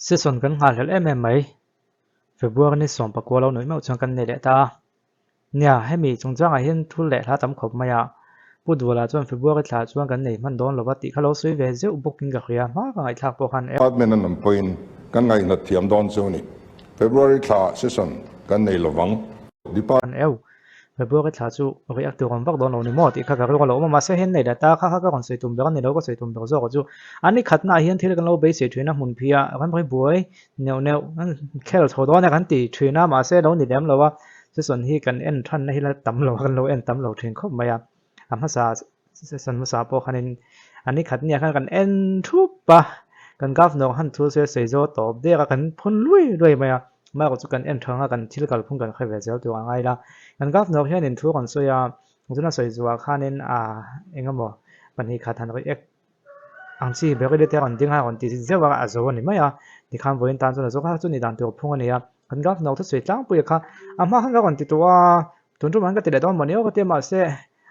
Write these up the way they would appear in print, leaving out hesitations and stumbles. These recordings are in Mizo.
Session kan nghahhlelh em em mai. February ni 19 lo nuih meuh chuan kan nei leh ta a. Nia, hemi chungchangah hian thu leh hla tam khawp mai a. Pu Duala chuan February thla chuan kan nei hman dawn lova tih kha lo sawi ve zeuh bawkin ka hria. Hma ka ngaihthlak pawh khan e. Department an awm pawhin kan ngaihnat thiam dawn chu a ni. February thla session kan nei lovang. Department. Eu. February thla chu react tur awm vak dawn lo ni maw tih kha ka rilru a lo awm a, mahse hei nei leh ta kha kha ka rawn sawi tum ber a ni lo, ka sawi tum ber zawk chu a ni khatnaah hian thil kan lo beisei thin a, hmun phia kan rawn buai neuh neuh kan khel chho dawn a kan ti thin a, mahse lo ni lem lo a, session hi kan en thanna hi la tam lo a, kan lo en tam lo thin khawp mai a, a hmasa session hmasa pawh khanin a ni khat nia khan kan en thup a, kan governor han thu se sawi zo tawp dek a, kan phun luai luai mai a. Hmaerawh chu kan en thang a, kan thil kalphung kan hre ve zel tur a ngai la. Kan governor hianin thu rawn sawi a, chuna sawi zuah khanin ah eng emaw pahnih khat han react ang chi ber ila te a rawn ding a, a rawn ti zeuh a, a zo a ni mai a. Tikhan vawiin tan chuan a zo kha chu ni dan tur phung a ni a. Kan governor thusawi tlangpuia kha a hma khan ka rawn ti tawh a, tun tumah hian ka ti leh dawn mawni aw ka ti a, mahse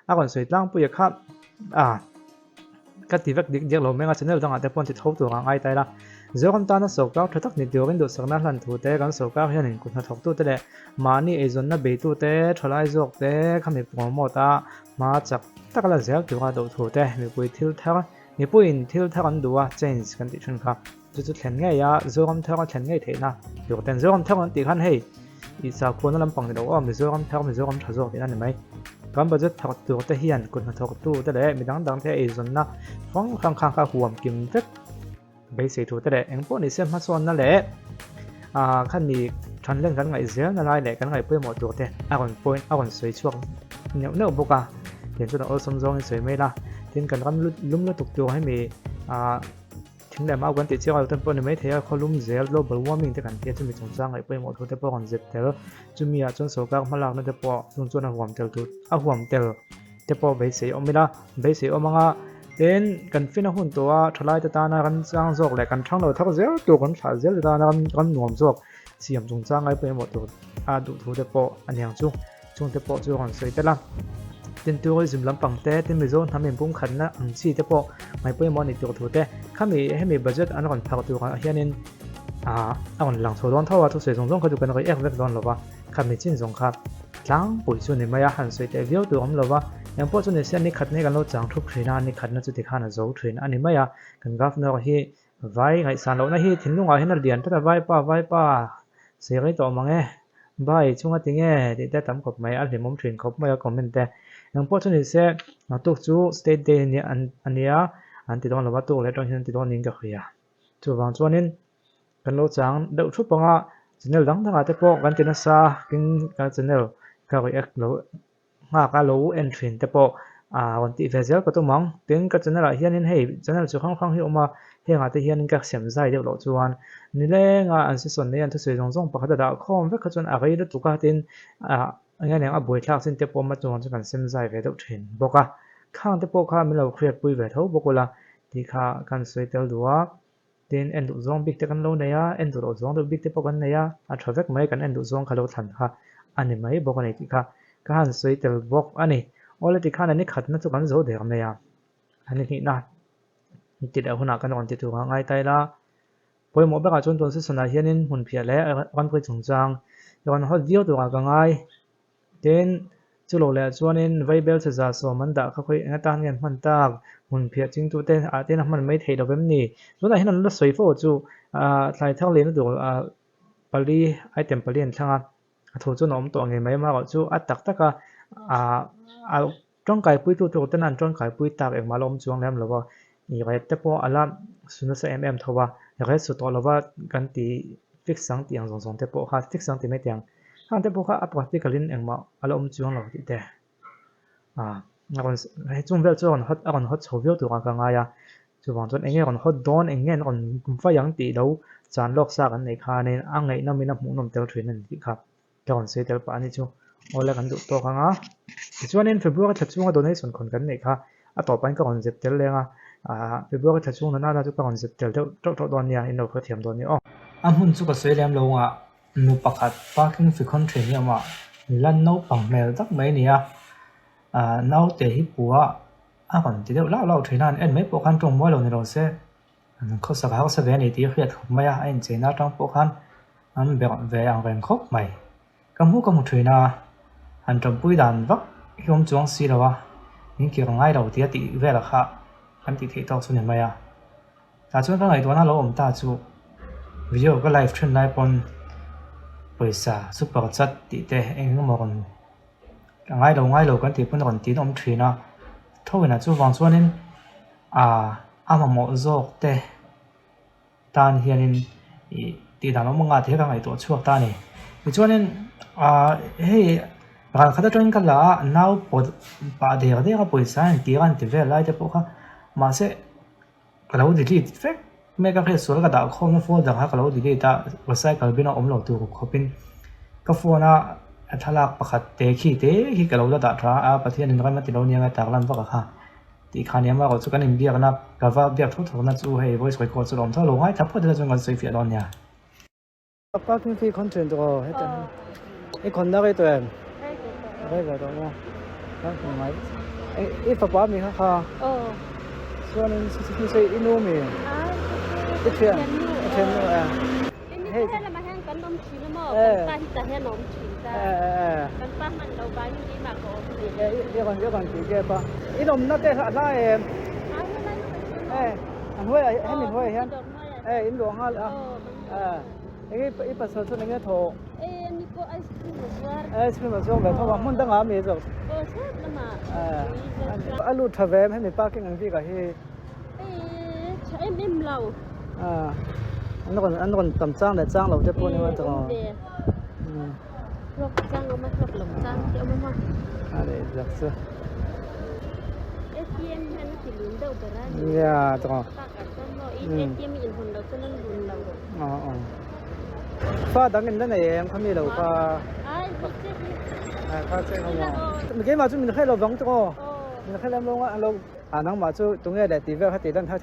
a rawn sawi tlangpuia kha ah ka ti vek dik diak lo mai anga channel dangah te pawh an ti tho tur ang ai ta ila Zoram tana sawrkar tha tak ni turin duhsakna hlan thu te kan sawrkar hianin kut hnathawktute leh mahni eizawnna beitute thalai zawk te kha mi promote a hma chak tak la zel tura duh thu te mipui thil thar mipuiin thil thar an duh a change kan tih thin kha chu chu thlen ngei a Zoram thar a thlen ngei theihna tur ten Zoram thar an tih khan hei I sakhuana lampang ni lo aw, Mizoram thar Mizoram tha zawk tihna ni mai. Kan budget thawk tur te hian kut hnathawk tu te leh midang dang te eizawnna hrang hrang kha kha huam kim vek beisei tur te leh eng pawh ni se hmasawnna leh ah khan mi thanlen kan ngaih zelna lai leh kan ngaih pawimawh tur te a rawn point a rawn sawi chhuak neuh neuh bawk a. Tiang chuan a awlsam zawngin sawi mai la. Tin kan ram lum lutuk tur hemi ah. Thing leh mau kan tih chiang lo ten pawh a ni maithei a, khawlum zel global warming te kan tia chumi chungchang ngaih pawimawh thu te pawh a rawn zep tel. Chumi ah chuan sorkar hmalakna te pawh chung chuan a huam tel tur a huam tel te pawh beisei awm ila, beisei awm anga tin kan fin a hun tawh a thalai te tana ram chang zawk leh kan thang lo thar zel tur kan thlah zel te tana ram ram nuam zawk siam chungchang ngaih pawimawh tur a duh thu te pawh a niang chu. Chungte pawh chu a rawn sawi tel a, tin tourism lampang te, tin Mizo hnam inpumkhatna ang chi te pawh ngaih pawimawh a ni tur thu te, khami hemi budget an rawn phak turah hianin ah a rawn lang chho dawn tho a, thusawi zawng zawng kha chu kan rawi ek vek dawn lo va, khami chin zawng kha tlangpui chu ni mai a, han sawi teh viau tur awm lo va, engpawh chu ni se ni khatna hi kan lo chang thup thin a, ni khatna chu tikhan a zo thin a ni mai a, kan governor hi vai ngaihsan lohna hi thinlungah hian a lian tlat a, vaipa vaipa sawi rei tawh mang e. Bai chunga ti nge tih te tam khawp mai a hlimawm thin khawp mai a comment te. Engpawh chu ni se naktuk chu state day ania an ania an ti dawn lo va tuk leh atang hian an ti dawn niin ka hria. Chuvang chuanin kan lo chang deuh thup anga channel dang dangah te pawh kan ti nasa king ka channel ka react lo nghak a lo en thin te pawh ah rawn tih ve zel ka tum ang. Tin ka channel ah hianin hei channel chu hrang hrang hi a awm a, hengah te hianin ka sem zai deuh loh chuan nilenga an season nei an thusawi zawng zawng pakhat a dah khawm vek kha chuan a rei lutuk a tin ah eng eng a buaithlak chin te pawh awm a chuan chu kan sem zai ve deuh thin bawk a. Khang te pawh kha min lo hriat pui ve tho bawk ula tih kha kan sawi tel duh a. Tin en duh zawng bik te kan lo nei a, en duh loh zawng deuh bik te pawh kan nei a, a tha vek mai kan en duh zawng kha lo thlan kha a ni mai bawk a ni tih kha ka han sawi tel bawk a ni. Awle tikhan a ni khatna chu kan zo der mai a, a ni hnihna ti leh hunah kan rawn ti tur a ngai ta ila. Pawimawh berah chuan tun season ah hianin hmunphiah leh ramri chungchang i rawn hawt viau turah ka ngai. Tin, chu lo leh chuanin Vaibel che 100 an dah kha khawi eng atan nge an hman tak? Hmun phiah chingtute ah te hian a hman mai theih lo vem ni? Tunah hian an la sawi fo chu thlai thar lehna tur pali, item pali an thlang a, a thu chuan a awm tawh ngei mai amaherawh chu a tak tak a a tawngkaipuitu tur ten an tawngkaipui tak engmah la awm chuang lem lo va, i rate te pawh a la su nasa em em tho va, rate su tawh lova kan ti fix ang tih ang zawng zawng te pawh kha fix ang ti mai teh ang. Khang te pawh kha a practical in engmah a la awm chuang lo tih te ah a rawn hei chung vel chu a rawn hot a rawn hot chho viau tur ah ka ngai a chuvang chuan eng nge rawn hot dawn eng nge an rawn vai ang tih lo chan lawk sa kan neih khanin a ngaihnawm in a hmuhnawm tel thin a ni tih kha ka rawn sawi tel pah a ni chu awle kan duh tawk ang a tichuanin February thla chhunga donation khawn kan neih kha a tawpah hian ka rawn zep tel leng a ah February thla chhung nana chu ka rawn zep tel deuh teuh teuh dawn nia in lo hrethiam dawn nia aw. A hmun chu ka sawi lem lo ngah Nu pakhat parking fikhawn thin hi a awm a, nula naupang hmel tak mai a ni a, ah naute hi pua a rawn ti deuh lauh lauh thin a, an en mai pawh khan tawng mual lo ni lo se, An khawsak harsa ve a ni tih a hriat khawp mai a, a incheina atang pawh khan an berh ve ang reng khawp mai. Ka hmu ka hmu thin a, han tanpui dan vak hi awm chuang si lo a, min kir ngai lo tia tih velah kha kan tih theih tawk chu ni mai a. Tah chuan ka ngaihtuahna lo awm ta chu video ka live thin lai pawn pawisa super chat tih te eng eng emaw rawn a ngai lo ngai lo kan tih pawn rawn tin awm thin a, thawinah chuvang chuanin ah a mamawh zawk te tan hianin ih tih dan awm anga tih hi ka ngaihtuah chhuak ta a ni. Tichuanin ah hei ral khat atangin ka la a nau pawt pah der der a pawisa a intir a an ti vel lai te pawh kha mahse ka lo delete vek mek a hriatsual ka dah khawmna folder kha ka lo delete a recycle bin a awm lo tur khawpin ka phone a thlalak pakhat te khi te khi ka lo la dah tha a Pathian in ram a ti lo nia nge tarlan vak a kha. Tih kha nia erawh chu kan inbiakna ka va biak thawk thawkna chu hei voice record chu a awm tho lo ngai tha phawt ila chuan kan sawi fiah dawn nia. Parking fee khawn thin tawh aw heta hi i khawn na rei tawh em? Rei ve tawh maw? Kan hmu ngai i fapa mi kha kha chuanin sawi i nu mi i thian i thiannu e. Hei lamah hian kan awm thin a maw? Kan pa hi tah hian a awm thin ta. Kan pa hman lo vangin keimah ka awm ni. I rawn i rawn tih kep a. In awmna te a hla em? Eh, a hnuai ah hemi hnuai ah hian eh in luah nghal a. Enge i pasal chuan enge thaw? Eh, ni pawh ice cream a zuar. Ice cream a zuar ve tho a, hmun dangah mi zawk. Aw, sawt lamah. A lut tha ve em hemi parking ang bikah hi? Eh, tha em em lo. Ah, an rawn an rawn tam chang leh chang lo te pawh ni mai tawh. Awm ve. Hlawk chang awm a, hlawk lo chang te awm a. A leh zak chu. ATM hian a ti lun deuh ber a. Ya, tawh. Park ah chuan maw, i ATM i inhawn loh chuan an lun lo. Aw aw. Fa dang in la nei em kha mi lo kha. Ai, hi che hi. Ah, kha che kha maw. Keimah chu min hre lo vang tawh. Min hre lem lo nga, lo A nangmah chu tunge leh tih vel kha tih lan kha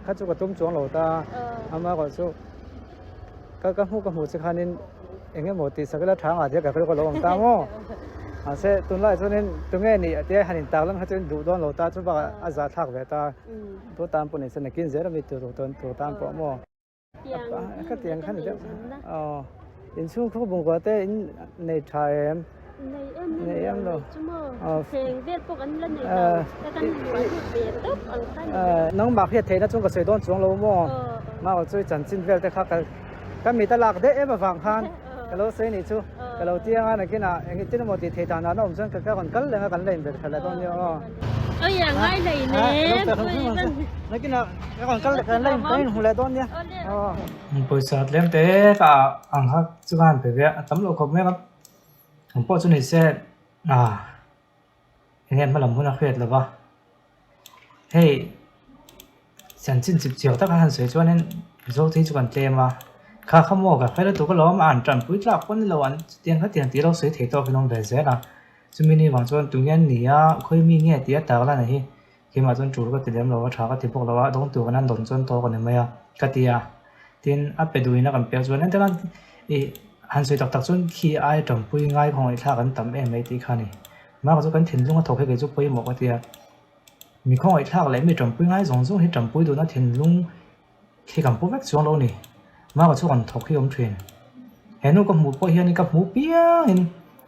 kha chu ka tum chuang lo ta amaherawh chu ka ka hmu ka hmuh che khanin eng emaw tih sak ila tha ngah tia ka rilru ka lo awm ta maw mahse tunlaiah chuanin tunge nih tia han intak lan kha chuan duh dawn lo ta chu bakah a zahthlak ve ta tu tan pawh ni se nakin zel ami tur tur tan pawh maw. Khatiang kha ni deuh aw inchhung khaw bungrua te in nei tha em? Nei em nei em lo chu maw thleng vel pawh kan la nei lo ka kan luah lut ve tawp ang kha ni nangmah hriat theihna chuan ka sawi dawn chuang lo maw mah chu i chanchin vel te kha ka ka mit a lak daih em avang khan ka lo sawi nih chu ka lo tiang a nakinah eng tin emaw tih theih dan ah na awm chuan ka rawn kal leng a kan la inbet khalh leh dawn nia aw. Oi a ngai hlei nem nakinah ka rawn kal leh kan la in hmu leh dawn nia aw. Pawisa tlem te ka ang kha chu ka han pe ve a tam loh khawp mek a ang pawh chu ni se ah enge hmalam hun a hriat lo va hei chanchin chip chiang taka han sawi chuanin mizo te hi chu kan tlem a kha kha maw ka hre lutuk alawm a an tanpui tlak pawh ni lo an chutiang khatiang tih lo sawi thei tawk in awm ve zel a chumi ni vang chuan tunge an ni a khawi mi nge tih a tar lan a hi keimah chuan tul ka ti lem lo a tha ka ti bawk lo a dawng tur an dawn chuan tawk a ni mai a ka ti a tin a pe duhin a kan pek chuan entir nan ih han sawi tak tak chuan khi ai tanpui ngai khawngaihthlak an tam em mai tih kha a ni mahse chu kan thinlung a thawk hi kei chu pawimawh ka ti a. Mi khawngaihthlak leh mi tanpui ngai zawng zawng hi tanpui duhna thinlung khi kan pu vek chuang lo a ni. Mama chu rawn thawk hi awm thin. He nu ka hmuh pawh hian ka hmuh piangin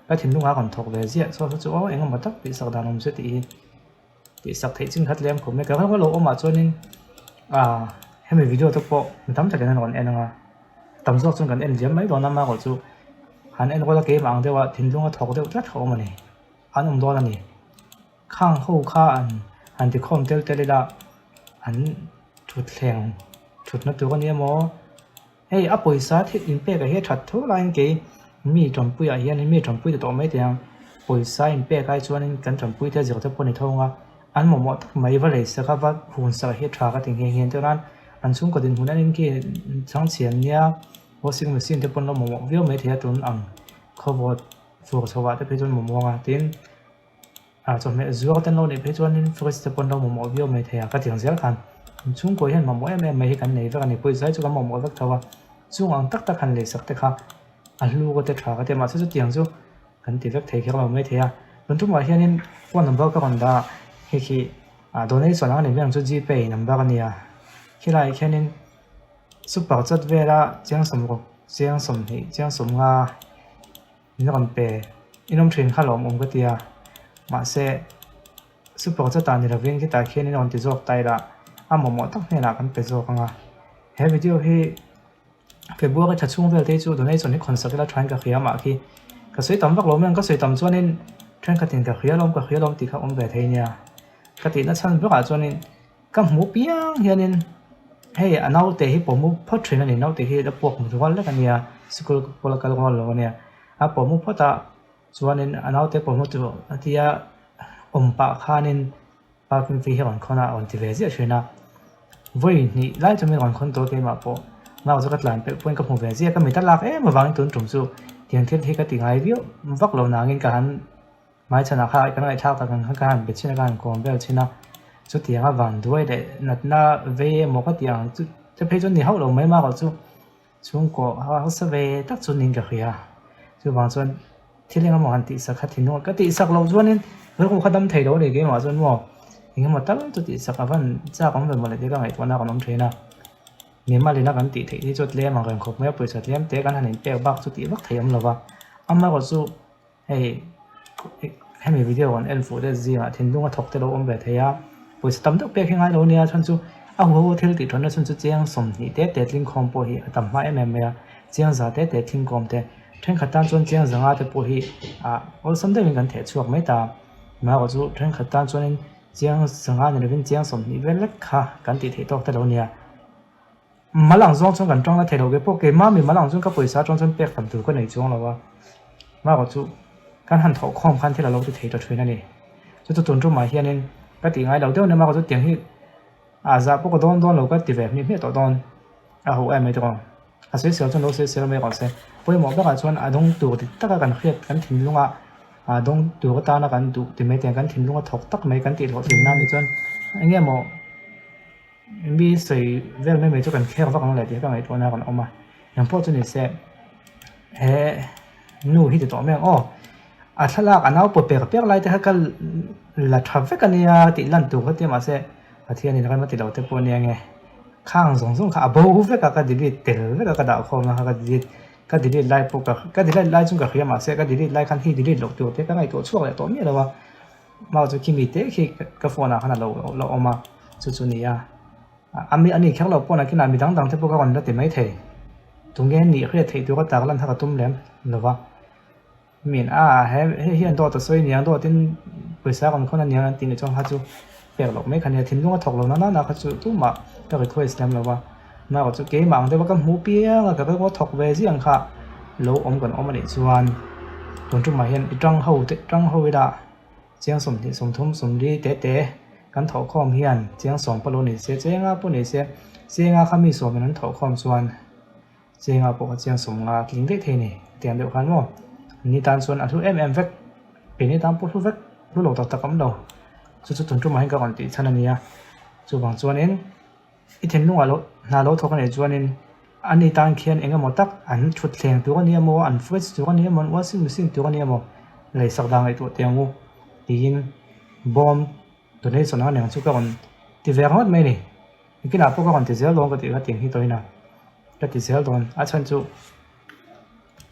ka thinlungah rawn thawk ve ziah chuan chu aw engemaw tak tihsak dan awm se tih hi tihsak theih chin khat lem khawp mai. Ka ram lo awmah chuanin ah hemi video te pawh mi tam takin an rawn en ang a, tam zawk chuan kan en liam mai dawn a amaherawh chu han en rual a keimah ang deuha thinlunga thawk deuh tlat kha awm a ni, an awm dawn a ni. Khang ho kha an han ti khawm tel tel ila an thutthleng thutna tur a nia maw hei a pawisa thil inpek ah hian that tho laiin kei mi tanpui ah hianin mi tanpui ta tawh mai thei ang pawisa inpek ai chuanin kan tanpui te zir te pawh a ni tho ang a an mamawh tak mai va lei sak a va hun sak hi a tha ka ti nghe nghe chuan an chhungkaw dinhmun an in khi chhangchhian nia washing machine te pawh an lo mamawh viau mai thei a tun ang khawvawt fur chho ah te phei chuan mamawh ang a tin. Ah chawhmeh zuar te an lo neih phei chuanin fridge te pawh an lo mamawh viau mai thei a ka tiang zel khan inchhungkaw hian mamawh em em mai hi kan nei vek a ni pawisa hi chu kan mamawh vek tho a chung ang tak tak han lei sak te kha a hlu ka te tha ka ti a mahse chutiang chu kan ti vek thei kher lo mai thei a tun tumah hianin phone number ka rawn dah a hei khi ah donation ang a ni mai ang chu gpay number a nia. Khilaiah khianin super chat vela chiang sawmruk chiang sawmhnih chiang sawmnga min rawn pe in awm thin kha lawmawm ka ti a mahse super chat ah ni lovin khitah khian in rawn ti zawk ta ila a mamawh tak hnenah kan pe zawk ang a he video hi February thla chhung vel te hi chu donation hi khawn sak ila thain ka hria mah khi ka sawi tam vak lo mai ang ka sawi tam chuanin thenkhatin ka hria lawm ka hria lawm tih kha awm ve thei nia ka tihna chhan berah chuanin Ka hmuh piang hianin hei a naute hi pawhmu phawt thin a ni, naute hi la puak hmu rual lek a nia, sikul pawh la kal rual lo a nia, a pawhmu phawt a chuanin a naute pawhmu chu a tia awm pah khanin parking fee hi a rawn khawn a, a rawn ti ve ziah thin a, vawi hnih lai chu min rawn khawn tawh keimah pawh nau chu ka tlan pelh pawhin ka hmu ve ziah, ka mit a lak em avangin tun tum chu tiang thil hi ka ti ngai viau vak lo nangin ka han. Hmaichhanah kha kan ngaihthlak tak ang khan ka han be chhin a, ka han kawm vel chhin a, chutianga van duai leh natna vei emaw ka tih ang chu te phei chuan ni hauh lo mai mah erawh chu chhungkaw harsa ve tak chu niin ka hria. Chuvang chuan thil engemaw han tihsak kha thinlung ka tihsak loh chuanin rilru kha dam thei lo a ni keimah chuan maw engemaw tal chu tihsak a van chak awm ve mawle tih ka ngaihtuahna kan awm thin a. Mimalina kan tih theih hi chu tlem ang reng khawp mai a, pawisa tlem te kan han inpek bak chu tih vak thei awm lo va, amaherawhchu chu Hei hemi video kan en fuh te zingah thinlung a thawk te lo awm ve thei a, pawisa tam deuh pek hi ngai lo ania chhan chu a huho thil tih thawnna chhun chu chiang sawmhnih te te tling khawm pawh hi a tam hma em em mai a, chiang za te te tling khawm te thenkhat tan chuan chiang zanga te pawh hi ah awlsam deuhin kan theh chhuak mai ta amaherawh chu thenkhat tan chuanin chiang zanga ni lovin chiang sawmhnih vel lek kha kan tih theih tawk te lo nia. Mal ang zawng chuan kan tawng la thei lo ve pawh keimah mi mal ang chuan ka pawisa atang chuan pek tam tur ka nei chuang lo a, mahrawh chu kan han thawh khawm khan thil a lo ti thei ta thin a ni. Chu chu tun tumah hianin ka tih ngai lo deuh nia mahrawh chu tiang hi a zah pawh ka dawn dawn lo ka ti ve hmih hmiah tawh dawn a ho em mai tawh a sawisel chuan lo sawisel mai rawh se. Pawimawh berah chuan a dawng tur dik taka kan hriat kan thinlunga a dawng tur atana kan duh ti mai tiang kan thinlunga thawk tak mai kan tih hlawhtlinna a nih chuan eng nge maw Mi sawi vel mai mai chu kan kher vak ang le tih ka ngaihtuahna kan awm a, eng pawh chu ni se he nu hi ti tawh mai ang aw, a thlalak a nau pawh per per lai te kha ka la tha vek a nia tih lan tur kha tia mahse Pathianin rem a ti lo te pawh a nia nge khang zawng zawng kha a bo vek a ka delete tel vek a ka dah khawm a ka delete ka delete lai pawh ka ka delete lai chu ka hria mahse ka delete lai khan hei delete loh tur te ka ngaihtuah chhuak leh tawh miah lo a. Mau chu khi mi te khi ka phone ah khan a lo la awm a, chu chu ni a. A mi a ni kher lo pawh nakinah mi dang dang te pawh ka rawn la ti mai thei. Tunge nih hriat theih tur a tak lan kha ka tum lem lo va. Min a he hei hian dawt a sawi niang dawtin pawisa rawn khawn a niang an tih ni chuan kha chu pek loh mai kha nia thinlung a thawk lo na na na kha chu tumah ka request lem lo va. Mau chu keimah ang deuh a ka hmuh piang a ka rilru a thawk ve ziah ang kha lo awm kan awm a nih chuan tun tumah hian i tang ho te tang ho ila chiang sawmhnih sawmthum sawmli te te kan thawh khawm hian chiang sawm pawh lo ni se chenga pawh ni se chenga kha mi sawmin an thawh khawm chuan chenga pawh kha chiang sawm nga tling daih thei a ni tiang deuh khan maw ni tan chuan a hlu em em vek keini tan pawh hlu vek hlu lo tak tak a awm lo chu chu tun tumah hian ka rawn tih chhan a ni a chuvang chuanin. I thinlungah lo hna lo thawk a nih chuanin ani tan khian eng emaw tak an thut thleng tur a ni emaw, an fridge tur a ni emaw, an washing machine tur a ni emaw leisak dan ngaihtuah teh ang u tiin bawm donation ang aniang chu ka rawn ti ve ringawt mai a ni. Nikinah pawh ka rawn ti zel dawn ka tih kha tiang hi tawhin a ka ti zel dawn a chhan chu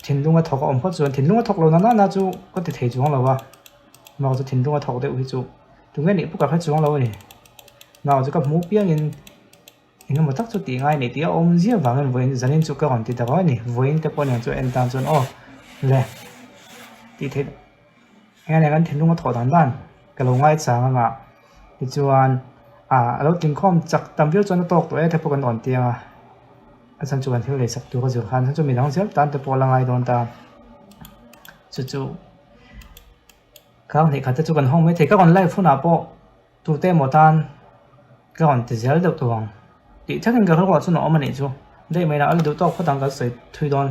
thinlunga thawk a awm phawt chuan thinlunga thawk lo na na na chu ka ti thei chuang lo va, amaherawhchu chu thinlunga thawk deuh hi chu tunge nih pawh ka hre chuang lo a ni. Nau chu ka hmuh piangin engemaw tak chu tih ngai a ni tih a awm ziah vangin vawiin zanin chu ka rawn ti ta ruai a ni. Vawiin te pawh nen chu en tan chuan aw le tih theih eng ania kan thinlung a thawh dan dan ka lo ngaichang anga tichuan ah a lo tlingkhawm chak tam viau chuan a tawk tawh e te pawh kan rawn ti ang a a chhan chu kan thil leisak tur a zir khan chu midang zel tan te pawh a la ngai dawn ta chu chu Khang hnih khat te chu kan hawng mai thei. Ka rawn live hunah pawh tute emaw tan ka rawn ti zel deuh tawh ang tih thlengin ka rilruah chuan a awm a nih chu. Daih mai lah a la duh tawk phawt ang kan sawi thui dawn.